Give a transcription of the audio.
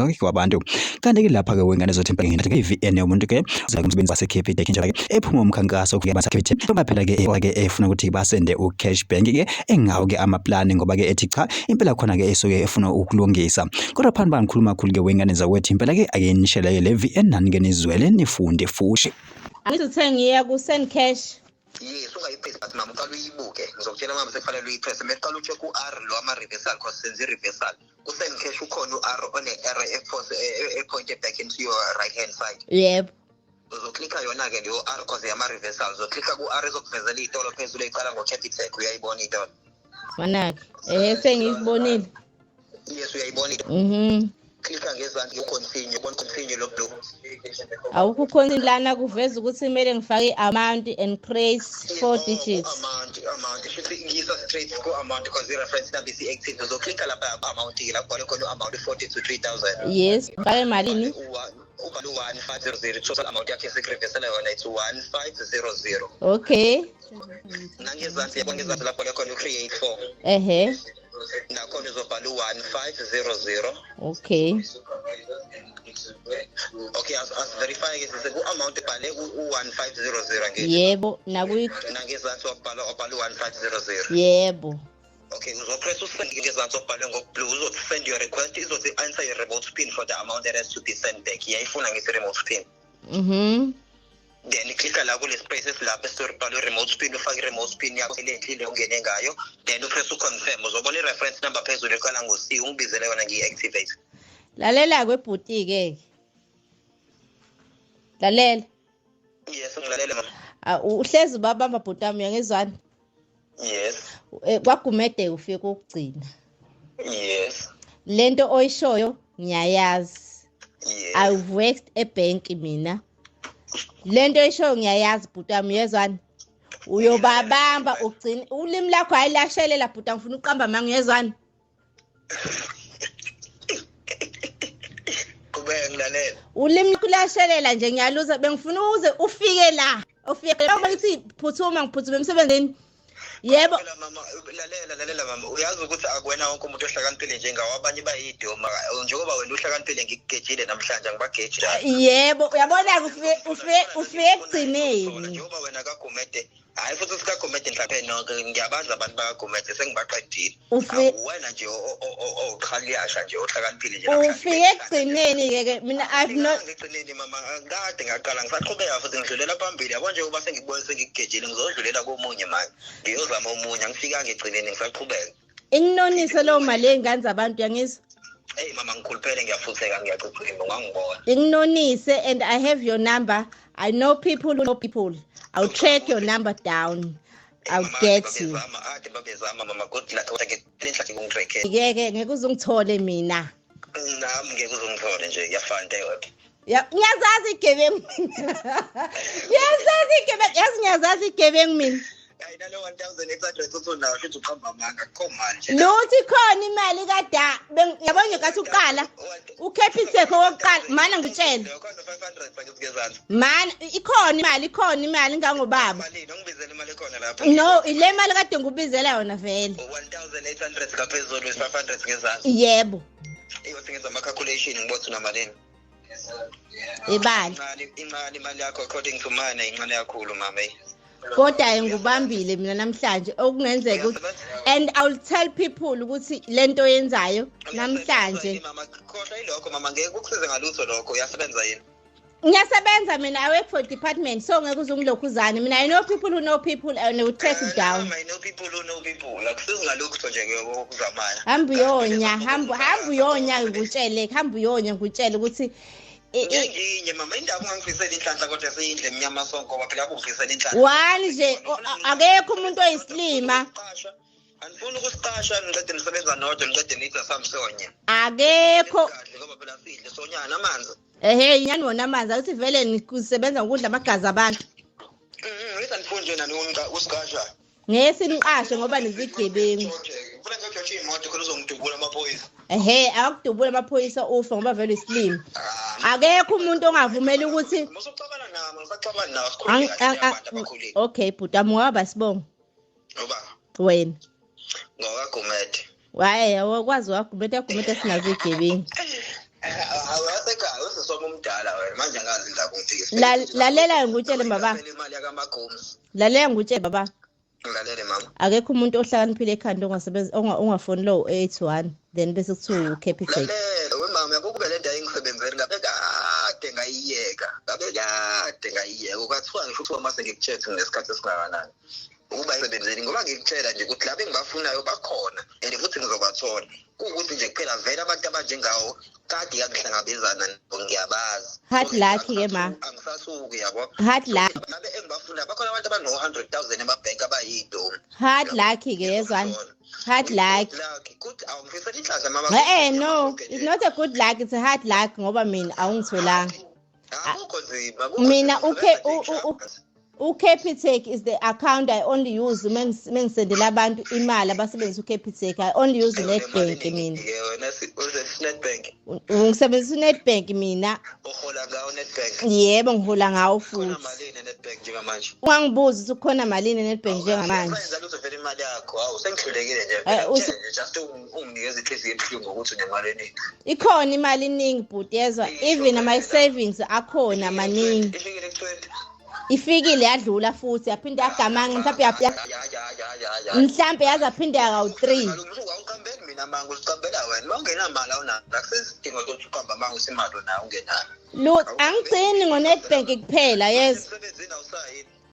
Kwabantu. Kanti ke lapha ke wengane zothi impela ngingathi nge-VN yomuntu ke umsebenzi waseCapitec njengoba ke ephuma umkhankaso ke baseCapitec ngoba phela ke ke efuna ukuthi basende u-cash bank ke engawo ke amaplani ngoba ke ethi cha impela khona ke esuke efuna ukulungisa. Kodwa phambi bangikhuluma kakhulu ke wengane zakwethu impela ke ake nisheleke le VN nani ke nizwele nifunde futhi. Angithi uthe ngiya ku-send cash. Yes, ungayipress but mama uqala uyibuke. Ngizokutshela mama sekufanele uyipress. Kumele uqale ucheck u-R lo ama-reversal cause senze i-reversal. Ku-send cash ukhona u-R one-arrow ephose epointe back into your right hand side. Yebo. Uzoklikha yona-ke leyo R cause yama-reversal. Uzoklikha ku-R izokuvezela iy'tolo phezulu ey'qala ngo-Capitec uyayibona iy'tolo. Manake. Eh sengiyibonile. Yes, uyayibona. Klika ngezansi u-continue, ubona continue lo blue. Awukho khona lana kuveza ukuthi kumele ngifake i-amount and create four digits. Amount, amount. Shuthi ngiyisa straight ku amount because i-reference number isi-active. Uzoklika lapha amount ke la kubhalwe khona u-amount 40 to 3000. Yes, ngifake malini? Ubhale u-1500 total amount yakhe esikurivesela yona it's 1500. Okay. Nangezansi yabona ngezansi lapho khona u-create four. Ehe. Nakhona uzobhala u-1500. Okay. Okay, as verify ke sise ku-amount ibhale u-1500 angithi? Yebo, nakuyi Nangezansi wabhala wabhala u-1500. Yebo. Okay, uzopress usend ngezansi obhalwe ngoku-blue uzothi send your request izothi answer your remote pin for the amount that has to be sent back. Iyayifuna ngithi remote pin. Then klika la kule space esilapha esibhalwe remote pin ufake i-remote pin yakho elenhlile ungene ngayo then upress uconfirm uzobona i-reference number phezulu eqala ngo-C ungibizele yona ngiyi-activate. Lalela kwebhuti ke. Lalela. Yes, ngilalele mama. Uhlezi ubabamba bhuti wami uyangizwani? Yes. KwaGumede ufike kokugcina. Yes. Lento oyishoyo ngiyayazi. Yes. I've worked ebank mina. Lento oyishoyo ngiyayazi bhuti wami uyezwani? Uyobabamba ugcine ulimi lakho ayilashelela bhuti angifuna uqamba manga uyezwani? Qhubeka ngilalela. Ulimi lakho lashelela nje ngiyaluza bengifuna uze ufike la. Ufike la ngithi phuthuma ngiphuthuma emsebenzini. Yebo. Lalela mama, lalela lalela mama, uyazi ukuthi akuwena wonke umuntu ohlakaniphile njengawo abanye bayidoma njengoba wena uhlakaniphile ngikugejile namhlanje angibageji. Yebo, uyabona ufike ufike ufike ekugcineni. Njengoba wena kaGumede hayi futhi sikaGumede mhlawumbe nonke ngiyabazi abantu bakaGumede sengibaqedile. Wena nje oqhaliyasha nje ohlakaniphile nje namhlanje. Ufike ekugcineni ke ke mina I've not ngigcineni mama kade ngaqala ngisaqhubeka futhi ngidlulela phambili yabo njengoba sengikubona sengikugejile ngizodlulela komunye manje ngiyozama omunye angifikanga egcineni ngisaqhubeka. Inginonise leyo mali yey'ngane zabantu uyangizwa? Hey mama ngikhuluphele ngiyafutheka ngiyachichima ungangibona. Inginonise and I have your number. I know people who know people. I'll track your number down. I'll get you. Ade babezama mama good luck kodwa ngenhlanhla ngikutrackele. Ngeke ngeke uzungithole mina. Nami ngeke uzungithole nje ngiyafana into eyodwa. Ya ngiyazazi igebengu mina. Ngiyazazi igebengu, yazi ngiyazazi igebengu mina. Hayi nalo 1800 usunawo futhi uqamba amanga akukho manje. Lutho ikhona imali kada yabona nje kathi uqala uCapitec owokuqala mana ngitshele. Khona 500 bakithi ngezansi. Mana ikhona imali ikhona imali ngangobaba. Malini ungibizele imali ekhona lapho. No ile mali kade ngikubizela yona vele. 1800 ngaphezulu 500 ngezansi. Yebo. Eyo sengenza ama calculation ngibona unamalini. Ibali. Incane imali yakho according to mine incane kakhulu mama. Kodwa ngubambile mina namhlanje okungenzeka ukuthi and I will tell people ukuthi lento oyenzayo namhlanje. Mama khohlwa ilokho mama ngeke kukusize ngalutho lokho uyasebenza yini? Ngiyasebenza mina I work for department so ngeke uze ungilokhuzane mina I know people who know people and will track you down. I know people who know people. Akusizi ngalutho nje ngokuzamana. Hamba uyonya hamba hamba uyonya ngikutshele hamba uyonya ngikutshele ukuthi Nginye mama indaba ungangifisela inhlanhla kodwa seyindle emnyama sonke ngoba phela akungifisela inhlanhla. One nje akekho umuntu oyisilima. Anifuni ukusiqasha niqede nisebenza nodwa niqede nithi asamsonye. Akekho ngoba phela sidle sonyana amanzi. Ehhe inyani wona amanzi akuthi vele nikusebenza ngokudla amagazi abantu. Ngithi anifuni nje nani usiqasha. Ngeke siniqashe ngoba nizigebengu. Ngifuna ngiyojotsha imoto khona uzongidubula amaphoyisa. Ehhe akudubula amaphoyisa ufe ngoba vele isilima. Akekho umuntu ongavumela ukuthi Musuxabana nami ngisaxabana nawe sikhulume kahle abantu abakhulile. Okay bhuti wami waba sibongo. Uba Wena. NgokaGumede. Hayi awukwazi waGumede waGumede sinazo igebengu. Awasekhaya usisoma umdala wena manje angazi indaba ungifike. Lalela ngikutshele baba. Imali yakaMagoms. Lalela ngikutshele baba. Ngilalele mama. Akekho umuntu ohlakaniphile ekhanda ongasebenzi ongafoni lo 81 then bese kuthiwa uCapitec. Lalela wemama yabo kube le nto ayingisebenzeli ngabe kade ngayiyeka. Ngabe kade ngayiyeka. Ukathiwa ngisho kuthiwa mase ngikutshela ngesikhathi esingakanani. Ukuba isebenzeli ngoba ngikutshela nje ukuthi laba engibafunayo bakhona and futhi ngizobathola. Kuwukuthi nje kuphela vele abantu abanjengawo kade yangihlangabezana nabo ngiyabazi. Hard luck ke ma. Angisasuki yabo. Hard luck. Ngabe engibafuna bakhona abantu abano-100,000 emabhenki abayidomu. Hard luck ke yezwani. Hard luck. Good awungifisela inhlanhla mama. Eh no, it's not a good luck, it's a hard luck ngoba mina awungitholanga. Akukho nzima. Mina uCapitec is the account I only use mengisendela abantu imali abasebenzisa uCapitec. I only use Nedbank mina. Wena Nedbank. Ngisebenzisa uNedbank mina. Uhola ngawo Nedbank. Yebo ngihola ngawo futhi. Khona malini eNedbank njengamanje? Ungangibuzi ukuthi kukhona malini eNedbank njengamanje. Yenza lutho vele imali yakho. Hawu sengihlulekile nje. Just unginikeza inhliziyo ebuhlungu ukuthi unemali eningi. Ikhona imali eningi bhuti yezwa even ama savings akhona maningi. Ifikile ku-20. Ifikile yadlula futhi yaphinde yagamanga mhlawumbe yapya mhlawumbe yaze aphinde yakawu-3. Awuqambeli mina manga uziqambela wena. Uma ungenamali awunayo. Akusesidingo sokuthi uqambe amanga usimali unayo ungenayo. Lutho angigcini ngo-Nedbank kuphela yezwa. Emsebenzini awusayini.